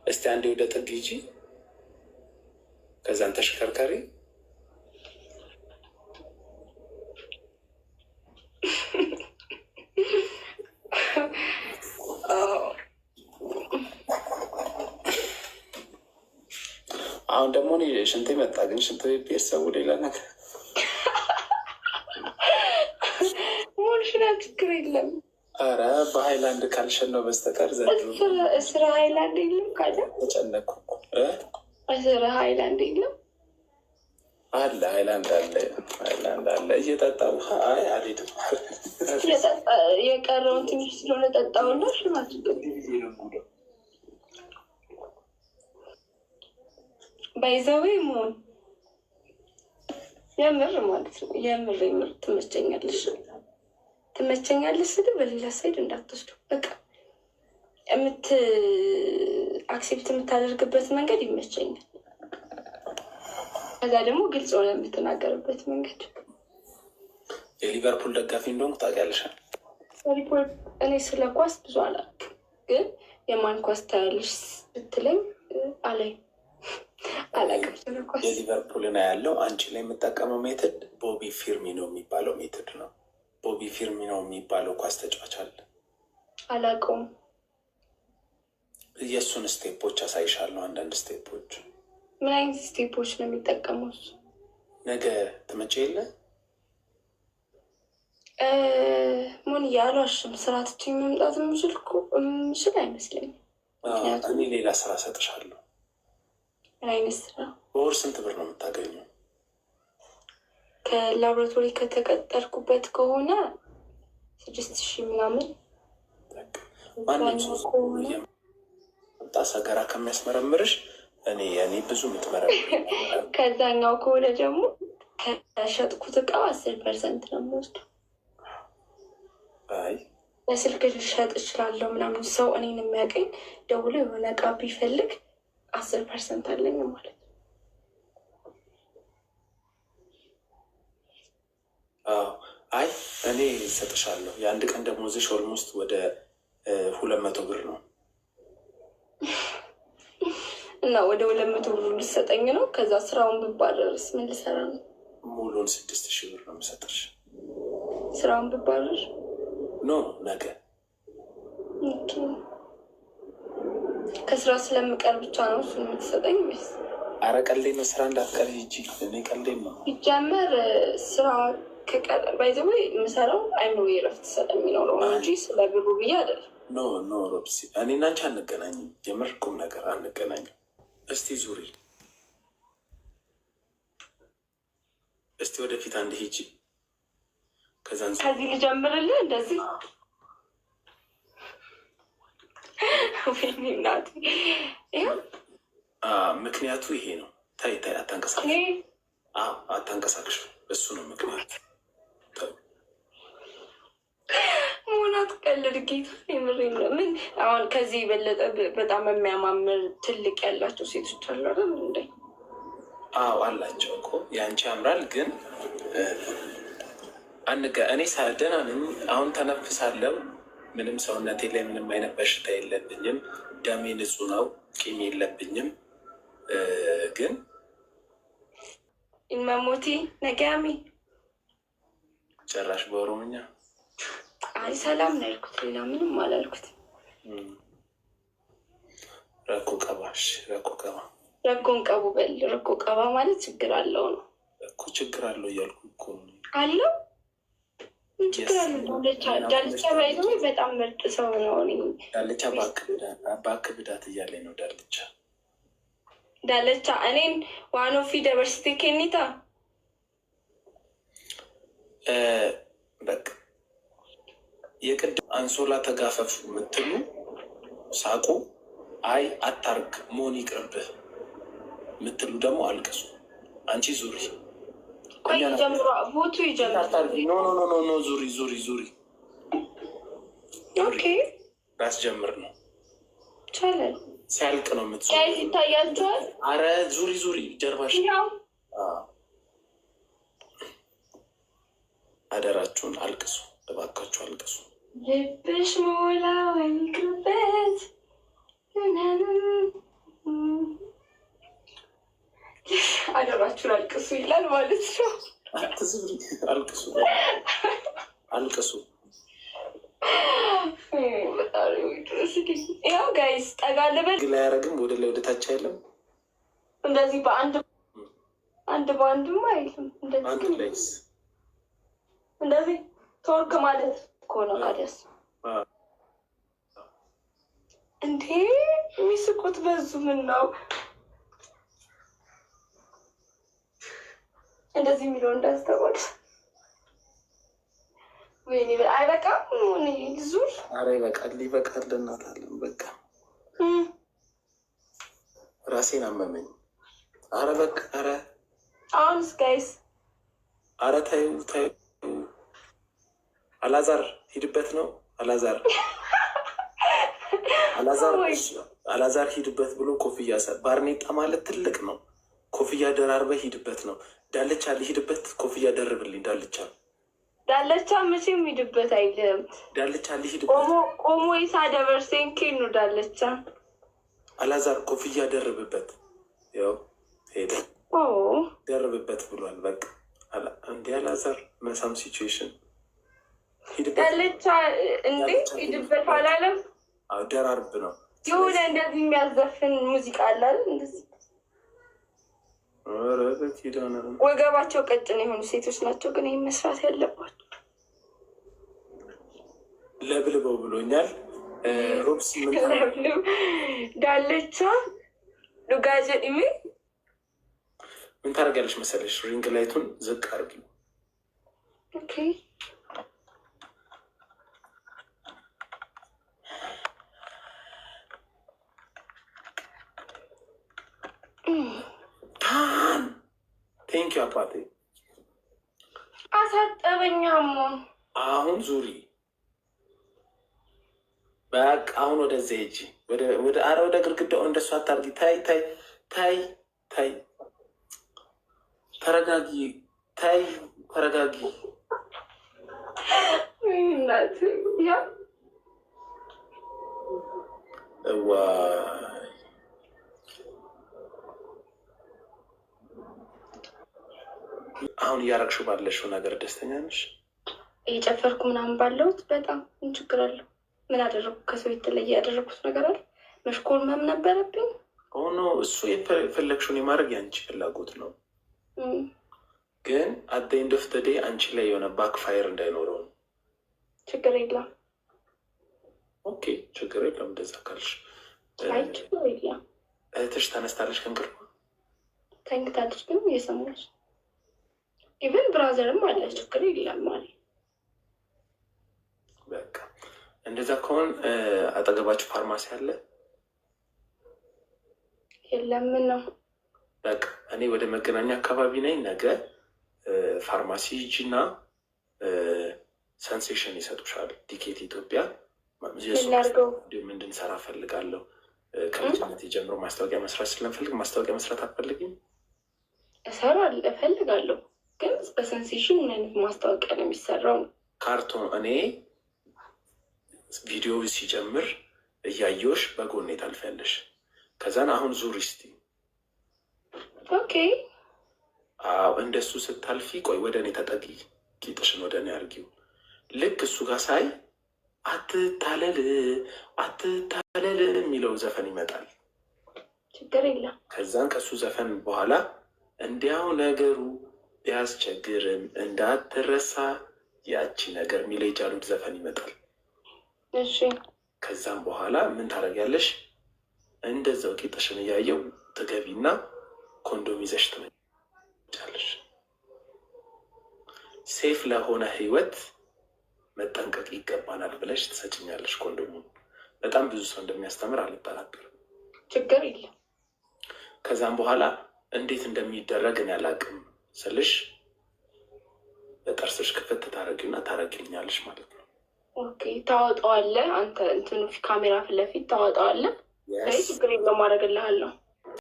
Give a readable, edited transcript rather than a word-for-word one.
እስቲ አንዴ ወደ ጥግ ሂጂ፣ ከዛን ተሽከርካሪ። አሁን ደግሞ እኔ ሽንት መጣ፣ ግን ሽንት ቤት ብሄድ ሰው ሌላ ነገር። ሞልሽና ችግር የለም። ኧረ በሀይላንድ ካልሸነው በስተቀር ዘንድሮ እስር ሀይላንድ የለም ካለ ተጨነቅኩ እኮ እ እስር ሀይላንድ የለም። አለ፣ ሀይላንድ አለ፣ ሀይላንድ አለ። እየጠጣ ውሃ አይ አልሄድም። የቀረውን ትንሽ ስለሆነ ጠጣውና ሽና ችግር። By the way መሆን የምር ማለት ነው። የምር የምር ትመቸኛለሽ፣ ትመቸኛለሽ ስል በሌላ side እንዳትወስዱ። በቃ የምት accept የምታደርግበት መንገድ ይመቸኛል። ከዛ ደግሞ ግልጽ ሆነ የምትናገርበት መንገድ። የሊቨርፑል ደጋፊ እንደሆንኩ ታውቂያለሽ። ሪፖርት እኔ ስለ ኳስ ብዙ አላውቅም፣ ግን የማን ኳስ ታያለሽ ብትለኝ አላይ አላውቅም ስለ ኳስ። የሊቨርፑልን ያለው አንቺ ላይ የምጠቀመው method ቦቢ ፊርሚኖ የሚባለው method ነው። ቦቢ ፊርሚኖ የሚባለው ኳስ ተጫዋች አለ። አላውቀውም። የእሱን step ኦች አሳይሻለሁ። አንዳንድ step ኦች። ምን አይነት step ኦች ነው የሚጠቀመው እሱ? ነገ ትመጪ የለ? ሞን አልዋሽም። ስራ ትቼ መምጣት የምችል እኮ የምችል አይመስለኝም። ምክንያቱም እኔ ሌላ ስራ ሰጥሻለሁ። ምን አይነት ስራ? በወር ስንት ብር ነው የምታገኘው? ከላቦራቶሪ ከተቀጠርኩበት ከሆነ 6,000 ምናምን። ማንም ሰው ከሆነ እየመጣ ሰገራ ከሚያስመረምርሽ እኔ ብዙ የምትመረምር ከዛኛው ከሆነ ደግሞ ከሸጥኩት እቃ 10% ነው የምወስደው። አይ በስልክ ልሸጥ እችላለሁ ምናምን፣ ሰው እኔን የሚያውቀኝ ደውሎ የሆነ እቃ ቢፈልግ 10% አለኝ ማለት ነው። አዎ፣ አይ እኔ እሰጥሻለሁ። የአንድ ቀን ደሞዝሽ almost ወደ 200 ብር ነው። እና ወደ 200 ብር ልሰጠኝ ነው። ከዛ ስራውን ብባረርስ ምን ልሰራ ነው? ሙሉን 6,000 ብር ነው የምሰጥሽ። ስራውን ብባረር? No፣ ነገ። Okay። ከስራ ስለምቀር ብቻ ነው እሱን የምትሰጠኝ ወይስ? አረ ቀልዴን ነው። ስራ እንዳትቀር ሂጂ። እኔ ቀልዴን ነው። ሲጀመር ስራ ከቀረ by the way የምሰራው አይምሮ እረፍት ስለሚኖረው ነው እንጂ ስለ ብሩ ብዬ አይደለም። No, no ሮብሲ፣ እኔ እና አንቺ አንገናኝም። የምር ቁም ነገር አንገናኝም። እስቲ ዙሪ፣ እስቲ ወደፊት አንድ ሂጂ። ከዛን ከዚህ ልጀምርልህ እንደዚህ። ወይኔ እናቴ፣ ይኸው። ምክንያቱ ይሄ ነው። ታይ ታይ፣ አታንቀሳቅሽ። ይሄ አዎ አታንቀሳቅሽ። እሱ ነው ምክንያቱ። ተው። መሆናት ቀልድ ጌታ የምሬን ነው። ምን አሁን ከዚህ የበለጠ በጣም የሚያማምር ትልቅ ያላቸው ሴቶች አሉ አይደል እንዴ? አዎ አላቸው እኮ፣ ያንቺ ያምራል፣ ግን አንገ እኔ ደህና ነኝ። አሁን ተነፍሳለሁ። ምንም ሰውነቴ ላይ ምንም አይነት በሽታ የለብኝም። ደሜ ንጹህ ነው። ቂም የለብኝም። ግን ኢልመሞቲ ነጋሚ። ጭራሽ በኦሮምኛ። አይ ሰላም ነው ያልኩት፣ ሌላ ምንም አላልኩት። Rakkoo qaba ሽ rakkoo qaba። Rakkoo hin qabu በል። Rakkoo qaba ማለት ችግር አለው ነው። እኮ ችግር አለው እያልኩ እኮ ነው። አለው፣ ምን ችግር አለው? ዳልቻ ዳልቻ by the way በጣም ምርጥ ሰው ነው። እኔ ዳልቻ ባክ ብዳት እያለኝ ነው ዳልቻ። ዳለቻ እኔን waan ofii dabarsitee kennita። በቃ የቅድም አንሶላ ተጋፈፍ የምትሉ ሳቁ፣ አይ አታርግ መሆን ይቅርብህ የምትሉ ደግሞ አልቅሱ። አንቺ ዙሪ። ቆይ ጀምሮ vote ኡ ይጀምር። No, no, no, no፣ ዙሪ ዙሪ ዙሪ። Okay። ላስጀምር ነው። ይቻላል። ሲያልቅ ነው የምትዞሪው። Guys ይታያችኋል። አረ ዙሪ ዙሪ ጀርባሽ። ያው አደራችሁን አልቅሱ፣ እባካችሁ አልቅሱ። ልብሽ ሞላ ወይ ይቅርበት። ችላችሁን አልቅሱ ይላል ማለት ነው። አትዝብሪ፣ አልቅሱ፣ አልቅሱ። ያው guys ጠጋ ልበል። ግን አያረግም። ወደ ላይ ወደ ታች አይልም። እንደዚህ በአንድ አንድ በአንድማ አይልም። እንደዚህ አንድ ግን ላይስ? እንደዚህ twerk ማለት እኮ ነው። ታዲያስ እንዴ የሚስቁት በዙ። ምን ነው እንደዚህ የሚለው እንዳስተዋል። ወይኔ አይበቃም። እኔ ዙር። አረ ይበቃል፣ ይበቃል። እናታለን በቃ ራሴን አመመኝ። አረ በቃ አረ አሁንስ guys? አረ ታዩ ታዩ። አላዛር ሂድበት ነው አላዛር፣ አላዛር፣ አላዛር ሂድበት ብሎ ኮፍያ ባርኔጣ ማለት ትልቅ ነው። ኮፍያ ደራርበ ሂድበት ነው። ዳልቻ ሊሂድበት፣ ኮፍያ ደርብልኝ ዳልቻ። ዳለቻ መቼም ሂድበት አይልም። ዳልቻ ሊሂድበት። ቆሞ ቆሞ ይሳ ደበርሴን ኬኑ ዳለቻ። አላዛር ኮፍያ ደርብበት። ያው ሄደ። ደርብበት ብሏል። በቃ እንዲ አላዛር መሳም situation ሂድበት። ዳለቻ እንዴ ሂድበት አላለም። ደራርብ ነው። የሆነ እንደዚህ የሚያዘፍን ሙዚቃ አለ አይደል? እንደዚህ ኧረ በኪዳነ ወገባቸው ቀጭን የሆኑ ሴቶች ናቸው ግን ይህን መስራት ያለባቸው። ለብልበው ብሎኛል። ሮብስ ምን ዳለቻ ዱጋጀ ዲሜ። ምን ታደርጊያለሽ መሰለሽ? Ring light ኡን ዝቅ አድርጊው። Okay. ታን thank you አባቴ። አሳጠበኛሞ። አሁን ዙሪ፣ በቃ አሁን ወደዚያ ሂጂ። ወደ አረ ወደ ግድግዳው እንደሱ አታርጊ። ታይ ታይ ታይ ታይ፣ ተረጋጊ። ታይ ተረጋጊ። እናት ያ። እዋይ፣ አሁን እያረግሽው ባለሽው ነገር ደስተኛ ነሽ? እየጨፈርኩ ምናምን ባለሁት በጣም ምን ችግር አለው? ምን አደረግኩ? ከሰው የተለየ ያደረግኩት ነገር አለ? መሽኮርመም ነበረብኝ? ሆኖ እሱ የፈለግሽውን የማድረግ የአንቺ ፍላጎት ነው። ግን at the end of the day አንቺ ላይ የሆነ backfire እንዳይኖረው ነው። ችግር የለም። Okay፣ ችግር የለም እንደዛ ካልሽ። አይ ችግር የለም። እህትሽ ተነስታለች ከእንቅልፏ? ተኝታለች፣ ግን እየሰማች። Even brother ም አለ። ችግር የለም አለ። በቃ እንደዛ ከሆን አጠገባችሁ ፋርማሲ አለ? የለም፣ ምን ነው? በቃ እኔ ወደ መገናኛ አካባቢ ነኝ። ነገ ፋርማሲ ሂጂና ሰንሴሽን ይሰጡሻል። ዲኬት ኢትዮጵያ ላድርገው? እንዲሁም እንድንሰራ ፈልጋለሁ። ከልጅነት ጀምሮ ማስታወቂያ መስራት ስለምፈልግ ማስታወቂያ መስራት አትፈልጊም? እሰራለሁ፣ እፈልጋለሁ። ግን በሰንሴሽን ምን አይነት ማስታወቂያ ነው የሚሰራው? ካርቶን እኔ ቪዲዮ ሲጀምር እያየሁሽ በጎኔ ታልፊያለሽ። ከዛን አሁን ዙሪ እስቲ። Okay. አዎ እንደሱ ስታልፊ፣ ቆይ ወደ እኔ ተጠጊ፣ ቂጥሽን ወደ እኔ አርጊው። ልክ እሱ ጋር ሳይ አትታለል አትታለል የሚለው ዘፈን ይመጣል። ችግር የለም። ከዛን ከእሱ ዘፈን በኋላ እንዲያው ነገሩ ቢያስቸግርም እንዳትረሳ ያቺ ነገር የሚለው የጃሉድ ዘፈን ይመጣል። እሺ። ከዛም በኋላ ምን ታደርጊያለሽ? እንደዛው ቂጥሽን እያየው ትገቢና ኮንዶም ይዘሽ ትመጫለሽ። Safe ለሆነ ህይወት መጠንቀቅ ይገባናል ብለሽ ትሰጭኛለሽ ኮንዶሙን። በጣም ብዙ ሰው እንደሚያስተምር አልጠራጠርም። ችግር የለም። ከዛም በኋላ እንዴት እንደሚደረግ እኔ አላውቅም ስልሽ በጥርስሽ ክፍት ታረጊውና ታረጊልኛለሽ ማለት ነው። Okay፣ ታወጣዋለህ አንተ እንትኑ ካሜራ ፊት ለፊት ታወጣዋለህ። አይ ችግር የለውም፣ አደርግልሃለሁ።